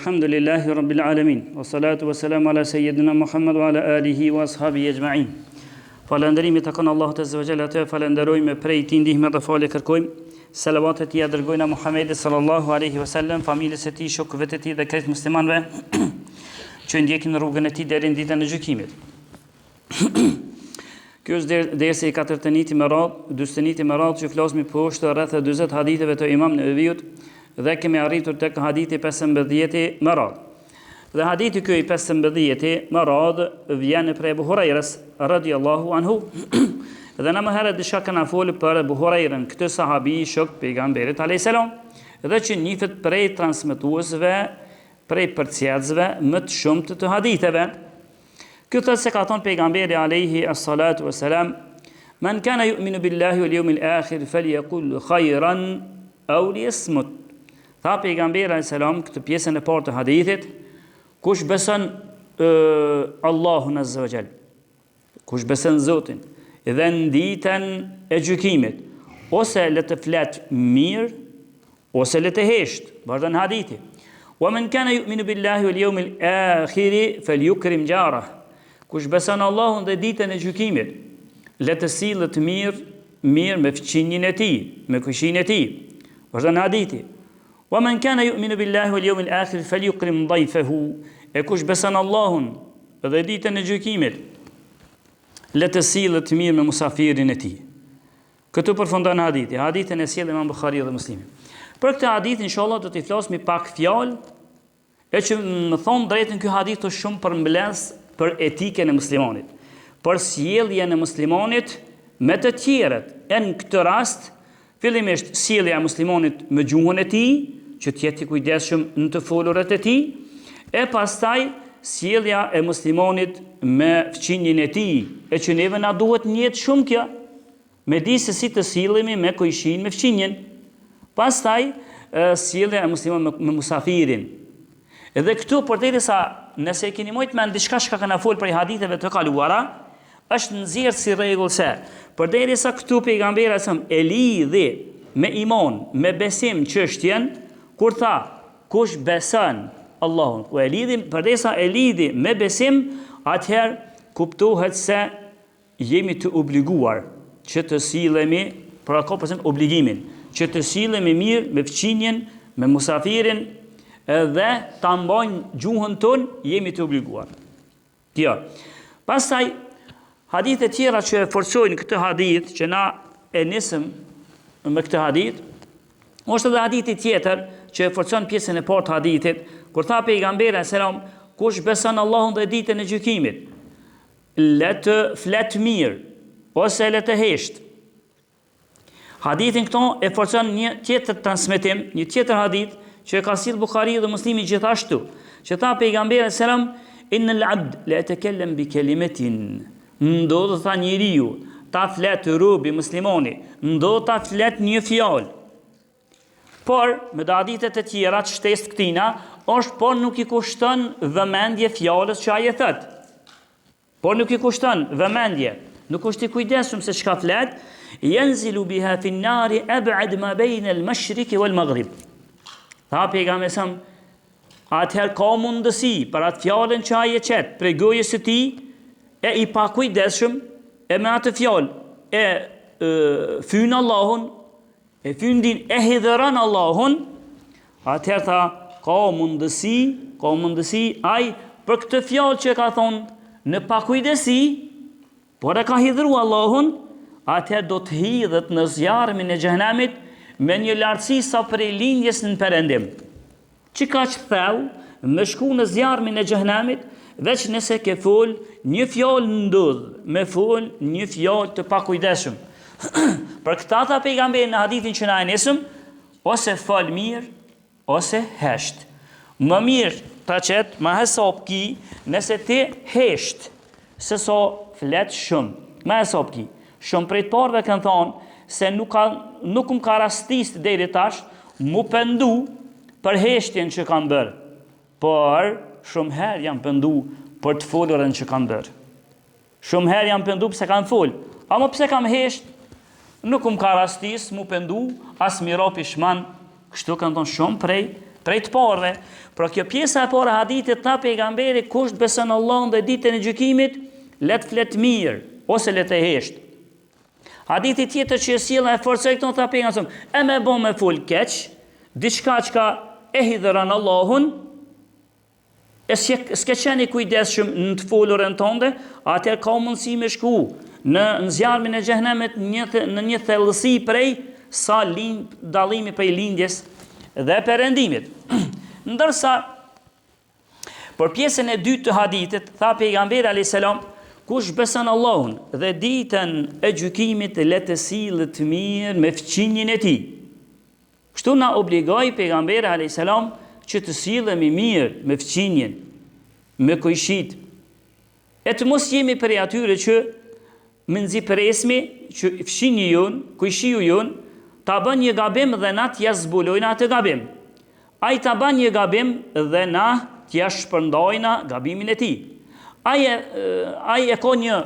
Elhamdulillahi Rabbil Alamin. Wa salatu wa salam ala sayyidina Muhammad wa ala alihi wa ashabihi ajma'in. Falënderimi takon Allahut Azza wa Jalla, atë e falënderojmë prej tij ndihmë dhe falje kërkojmë. Salavatet ia dërgojna Muhammedit sallallahu alaihi wasallam, familjes së tij, shokëve të tij dhe krejt muslimanëve që ndjekin rrugën e tij deri në ditën e gjykimit. Kjo është der, dersi i 41 me radhë, 41 me radhë që flasmi poshtë rreth 40 haditheve të Imam Neveviut dhe kemi arritur tek hadithi 15 me radhë. Dhe hadithi ky i 15 me radhë vjen prej Ebu Hurajrës radiallahu anhu. dhe na më herët diçka kena folë për Ebu Hurajrën, këtë sahabi shok pejgamberit alayhis salam, dhe që njihet prej transmetuesve, prej përcjellësve më të shumtë të haditheve. Ky thotë se ka thonë pejgamberi alayhi as-salatu wassalam, "Men kana yu'minu billahi wal yawmil akhir falyaqul khayran aw liyasmut." Tha pejgamberi alayhi salam këtë pjesën e parë të hadithit, kush beson Allahun azza wa jall, kush beson Zotin dhe në ditën e gjykimit, ose le të flet mirë Ose le të hesht, vazhdon hadithi. Wa men kana yu'minu billahi wal yawmil akhir falyukrim jarah. Kush beson Allahun dhe ditën e gjykimit, le të sillet mirë, mirë me fqinjin e tij, me kojshinë e tij. Vazhdon hadithi. Wa men kana yu'minu billahi wal yawmil akhir falyukrim dayfahu. E kush beson Allahun dhe ditën e gjykimit, le të sillet mirë me musafirin e tij. Këtu përfundon hadithi. Hadithin e sjell Imam Buhariu dhe Muslimi. Për këtë hadith inshallah do t'i flasmi pak fjalë e që me thonë drejtën ky hadith është shumë përmbledhës për etikën e muslimanit, për sjelljen e muslimanit me të tjerët. E në këtë rast, fillimisht sjellja e muslimanit me gjuhën e tij, që të jetë i kujdesshëm në të folurat e tij, e pastaj sjellja e muslimanit me fqinjin e tij, e që neve na duhet në jetë shumë kjo. Me di se si të sillemi me kojshinë, me fqinjin. Pastaj sjellja e muslimanit me, me musafirin. Edhe këtu përderisa nëse e keni mojt mend diçka çka kena fol prej haditheve të kaluara, është nxjerr si rregull se përderisa këtu pejgamberi alejhi selam e lidhi me iman, me besim çështjen, kur tha kush beson Allahun, ku e lidhi përderisa e lidhi me besim, atëherë kuptohet se Jemi të obliguar që të sillemi, pra ka përsëri obligimin, që të sillemi mirë me fqinjin, me musafirin dhe ta mbajmë gjuhën tonë, jemi të obliguar. Kjo. Pastaj hadithe tjera që e forcojnë këtë hadith që na e nisëm me këtë hadith, është edhe hadithi tjetër që e forcon pjesën e parë të hadithit, kur tha pejgamberi alejhi selam, kush beson Allahun dhe ditën e gjykimit, Le të flet mirë, ose le të hesht. Hadithin këto e forcon një tjetër transmetim, një tjetër hadith që e ka sjell Buhariu dhe Muslimi gjithashtu, që tha pejgamberi alejhi selam innal abd la yatakallem bi kalimatin. Ndodh tha njeriu, ta flet robi muslimani, ndodh ta flet një fjalë. Por, me do hadithe të tjera të shtesë këtina, është por nuk i kushton vëmendje fjalës që ai e thot. Por nuk i kushton vëmendje, nuk është i kujdesshëm se çka flet, jenzilu biha fin nari ab'ad ma bejne el mashriki wal maghrib. Tha pejgamberi alejhi selam, atëherë ka mundësi për atë fjalën që ai e qet prej gojës së tij, e i pakujdesshëm, e me atë fjalë e, e fyn Allahun, E fyn din e hidhëron Allahun, atëherë tha, ka mundësi, ka mundësi ai për këtë fjalë që e ka thonë në pakujdesi, por e ka hidhëru Allahun, atëherë do të hidhet në zjarmin e xhehenemit me një lartësi sa prej lindjes në perëndim. Që kaq thellë, me shku në zjarmin e xhehenemit, veç nëse ke fol një fjalë ndodh, me fol një fjalë të pakujdesshëm. Për këta tha pejgamberi në hadithin që na e nisëm, ose fol mirë, ose hesht. Më mirë ta qet, ma hesap ki, nëse ti hesht, se sa flet shumë. Ma hesap ki. Shumë prej të parëve kanë thonë se nuk ka nuk më ka rastis deri tash mu pendu për heshtjen që kam bërë. Por shumë herë jam pendu për të folurën që kam bërë. Shumë herë jam pendu pse kam fol. Ama pse kam hesht? Nuk më ka rastis mu pendu, as m'i ra pishman. Kështu kanë thonë shumë prej. Prej të parëve, pra kjo pjesa e parë e hadithit tha pejgamberi kush beson Allahun dhe ditën e gjykimit, le të flet mirë ose le të hesht. Hadithi tjetër që e sjell e forcoi këto tha pejgamberi, e me bo me fol keq, diçka çka e hidhëron Allahun, e s'ke qenë i kujdesshëm në të folurën tënde, atëherë ka mundësi me shku në në zjarmin e xhehenemit një në një thellësi prej sa lind dallimi prej lindjes dhe perëndimit. Ndërsa për pjesën e dytë të hadithit tha pejgamberi alayhis salam kush beson Allahun dhe ditën e gjykimit le të sillet mirë me fqinjin e tij. Kështu na obligoi pejgamberi alayhis salam që të sillemi mirë me fqinjin, me kojshit. E të mos jemi prej atyre që mezi presmi që fqinji jonë, kojshiu jonë, ta bën një gabim dhe na t'ja zbulojna atë gabim. Ai ta bën një gabim dhe na t'ja shpërndajna gabimin e tij. Ai e, ai e ka një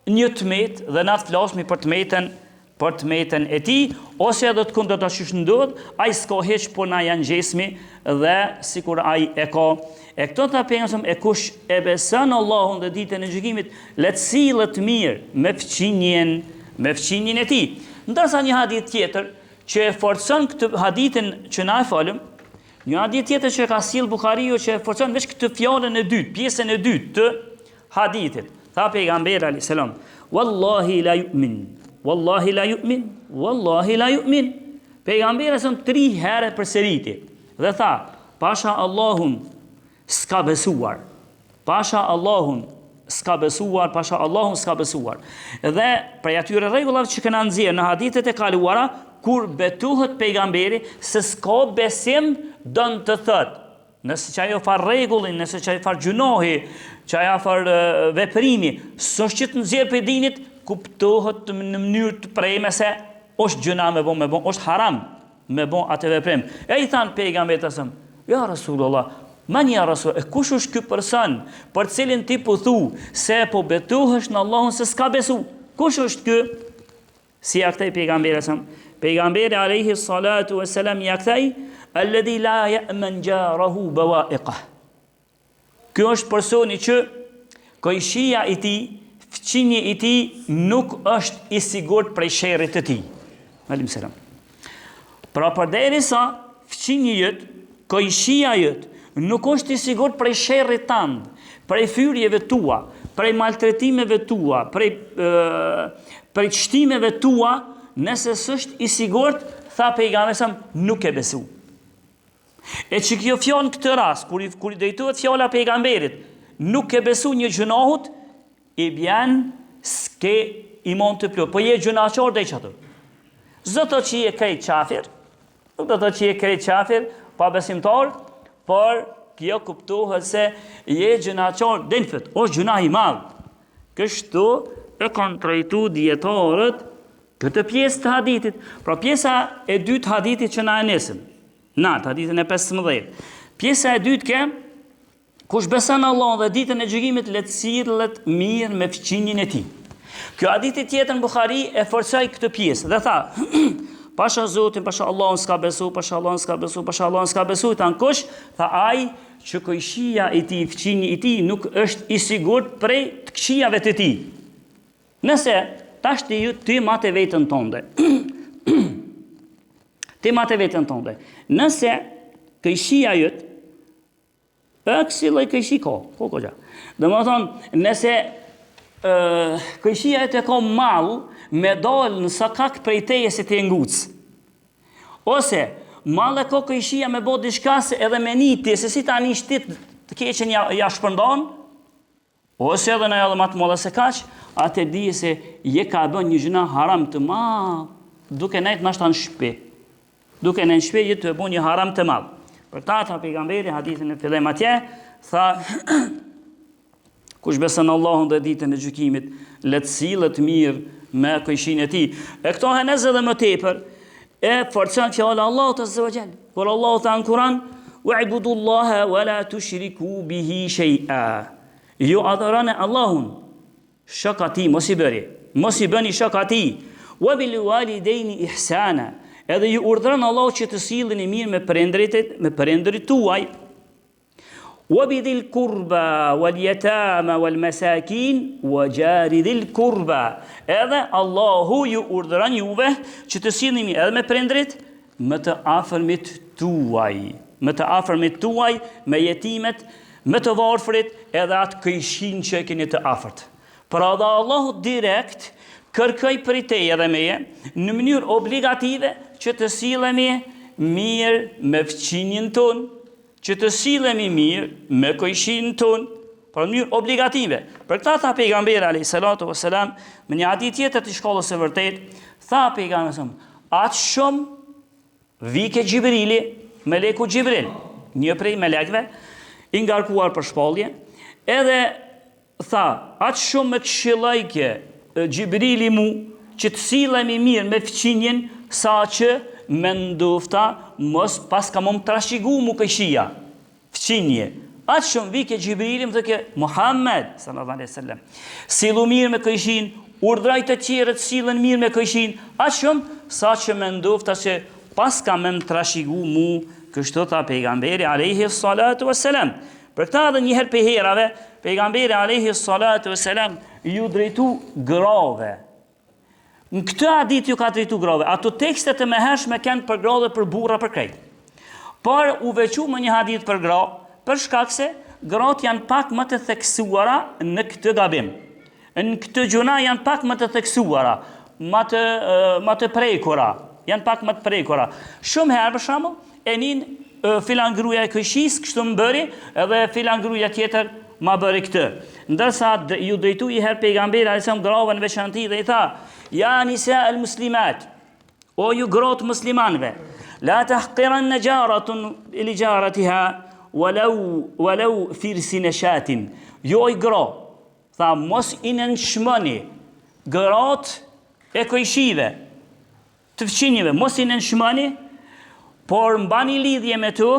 një të metë dhe na të flasmi për të metën për të metën e tij, ose edhe të kundërta qysh ndodh, ai s'ka hiç po na ja ngjesmi dhe sikur ai e ka. E këto tha pejgamberi e kush e beson Allahun dhe ditën e gjykimit, le të sillet mirë me fqinjin, me fqinjin e tij. Ndërsa një hadith tjetër që e forcon këtë hadithin që na e folëm, një hadith tjetër që e ka sjell Buhariu që e forcon veç këtë fjalën e dytë, pjesën e dytë të hadithit. Tha pejgamberi alayhis salam, "Wallahi la yu'min, wallahi la yu'min, wallahi la yu'min." Pejgamberi alayhis salam tri herë përsëriti dhe tha, "Pasha Allahun s'ka besuar. Pasha Allahun s'ka besuar, pasha Allahun s'ka besuar." Dhe prej atyre rregullave që kena nxjerr në hadithet e kaluara, kur betohet pejgamberi se s'ka besim, don të thotë Nëse qajo farë rregulli, nëse qaj farë gjynahi, qajo farë veprimi, s'është që të nxjerr prej dinit, kuptohet në mënyrë të preme se është gjynah me bo, me bo, është haram me bo atë veprim. E i thanë pejgamberit alayhis salam, ja Rasulullah, men ja Rasul, e kush është ky person për cilin ti po thu se po betohesh në Allahun se s'ka besu? Kush është ky? Si ja kthej pejgamberi alayhis salam? Pejgamberi alayhi salatu wasalam ja kthej alladhi la ya'man jarahu bawa'iqah. Ky është personi që kojshia i tij, fqinji i tij nuk është i sigurt prej sherrit të tij. Alayhim salam. Pra përderisa fqinji jot, kojshia jot, nuk është i sigurt prej sherrit tand, prej fyrjeve tua, prej maltretimeve tua, prej, prej shtimeve tua, nëse s'është i sigurt, tha pejgamberi alayhis salam, nuk ke besu. E që kjo fjalë në këtë rast, kur i, kur i drejtohet fjala pejgamberit, nuk ke besu një gjynahut, I bjen s'ke iman të plotë, po je gjynahqar deri qaty. S'do të thotë që je krejt qafir, nuk do të thotë që je krejt qafir, pabesimtar, por kjo kuptohet se je gjynahqar deri në fund, është gjynah i madh. Kështu e kanë trajtu dijetarët këtë pjesë të hadithit. Pra pjesa e dytë hadithit që na e nisëm, në atë hadithin e 15. Pjesa e dytë ke Kush beson Allahun dhe ditën e gjykimit le të sillet mirë me fqinjin e tij. Kjo hadithi tjetër në Buhari e forcoi këtë pjesë dhe tha: Pasha Zotin, pasha Allahun s'ka besu, pasha Allahun s'ka besu, pasha Allahun s'ka besu, thanë kush? Tha ai që kojshia i tij, fqinji i tij nuk është i sigurt prej të këqijave të tij. Nëse tash ti ju ti mate veten tënde. ti mate veten tënde. Nëse kojshia jot E kësi lloj kojshi ka, ko ko gja. Domethonë, nëse kojshia jote ka mall me dalë në sokak prej teje se ti e nguc. Ose, mall e ka kojshia me bo diçka se edhe me ni ti, se si ta nish ti të keqen ja, ja shpërndan, Ose edhe në edhe ma të madhe se kaq, atë dije se je ka bën një gjynah haram të madh, duke nejt nashta në shpi. Duke nejt në shpi, je tu e bën një haram të madh. Për ta tha pejgamberi, hadithin e fillim atje, tha, kush beson Allahun dhe ditën e gjykimit, le të sillet mirë me kojshinë e tij. E këto henez edhe më tepër, e forcon fjala Allahut azze ve xhel. Kur Allahu tha në Kur'an, "Wa'budullaha wa la tushriku bihi shay'a." Ju adhurone Allahun, shok atij mos i bëri. Mos i bëni shok atij. Wa bil walidayni ihsana. Edhe ju urdhëron Allahu që të silleni mirë me prindërit, me prindërit tuaj. Wa bi dhil kurba wal yatama wal masakin wa jari dhil kurba. Edhe Allahu ju urdhëron juve që të silleni mirë edhe me prindërit, me të afërmit tuaj, me të afërmit tuaj, me jetimet, me të varfrit, edhe atë kojshinë që e keni të afërt. Pra dhe Allahu direkt kërkoi prej teje edhe meje në mënyrë obligative që të sillemi mirë me fqinjin tonë, që të sillemi mirë me kojshinë tonë, pra në mënyrë obligative. Për këta tha pejgamberi alayhi salatu wasalam në një hadith tjetër të shkallës së vërtetë, tha pejgamberi aq shumë Vike Xhibrili, meleku Xhibril, një prej melekëve i ngarkuar për shpallje, edhe tha, aq shumë më këshillojke Xhibrili mu që të sillemi mirë me fqinjin, saqë mendofta mos paska me më trashigu mu kojshia. Fqinji. Aq shumë vike Xhibrili më thojke Muhammed sallallahu alaihi wasallam. Sillu mirë me kojshin, urdhroj të tjerët sillen mirë me kojshin, aq shumë saqë mendofta se paska me më trashigu mu, kështu tha pejgamberi alaihi salatu wasalam. Për këta edhe një herë prej herave, pejgamberi alaihi salatu wasalam ju drejtu grave. Në këtë hadith ju ka drejtu grave. Ato tekste të mëhershme kanë për gra dhe për burra për krejt. Por u veçu me një hadith për gra, për shkak se gratë janë pak më të theksuara në këtë gabim. Në këtë gjynah janë pak më të theksuara, më të më të prekura, janë pak më të prekura. Shumë herë për shembull, e nin filan gruaja e kojshisë kështu më bëri, edhe filan gruaja tjetër ma bëri këtë. Ndërsa ju drejtu një herë pejgamberi alejhi selam grave në veçanti dhe i tha: "Ja nisa al muslimat, o ju gratë e muslimanëve, la tahqiranna jaratun li jaratiha walau walau firsina shatin." Ju oj gra, tha mos i nënçmoni gratë e kojshive, Të fqinjëve, mos i nënçmoni, por mbani lidhje me to,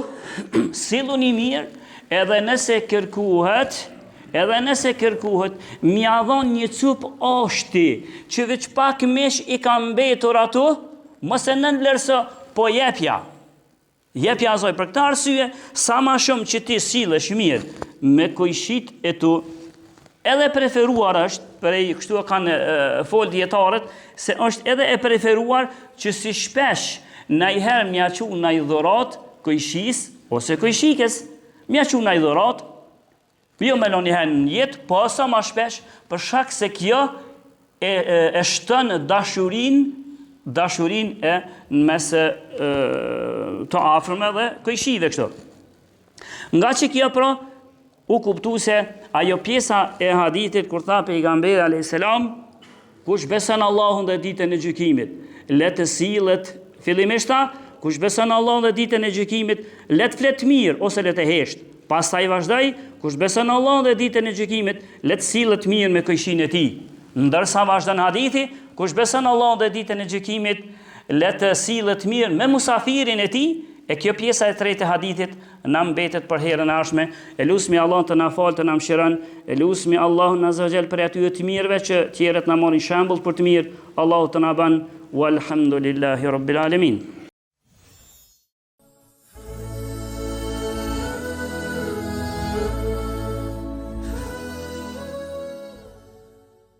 silluni mirë, edhe nëse kërkuhet, edhe nëse kërkuhet, m'ja dhon një cupë oshti, që veç pak mish i ka mbetur ato, mos e nënvlerëso, po jepja. Jepja asaj për këtë arsye, sa ma shumë që ti sillesh mirë me kojshit e tu, edhe preferuar është, prej kështu e kanë fol dijetarët, se është edhe e preferuar që si shpesh najherë m'ja çu naj dhuratë kojshisë ose kojshikes, m'ja çu naj dhuratë, Jo me lon një herë në jetë, po sa ma shpesh, për shkak se kjo e, e, e shton dashurinë, dashurinë e në mes e, të afërme dhe kojshive kështu. Nga që kjo pra, u kuptu se ajo pjesa e hadithit kur tha pejgamberi a.s. Kush beson Allahun dhe ditën e gjykimit, le të sillet fillimisht tha, kush beson Allahun dhe ditën e gjykimit, le të flet mirë ose le të hesht. Pastaj vazhdoi, kush beson Allahun dhe ditën e gjykimit, le të sillet mirë me kojshinë e tij. Ndërsa vazhdon hadithi, kush beson Allahun dhe ditën e gjykimit, le të sillet mirë me musafirin e tij, e kjo pjesa e tretë e hadithit na mbetet për herën e ardhshme. E lusmi Allahun të na falë, të na mëshiron. E lusmi Allahun azza wa jall prej atyre të mirëve që tjerët na marrin shembull për të mirë. Allahu të na bën. Walhamdulillahi rabbil alamin.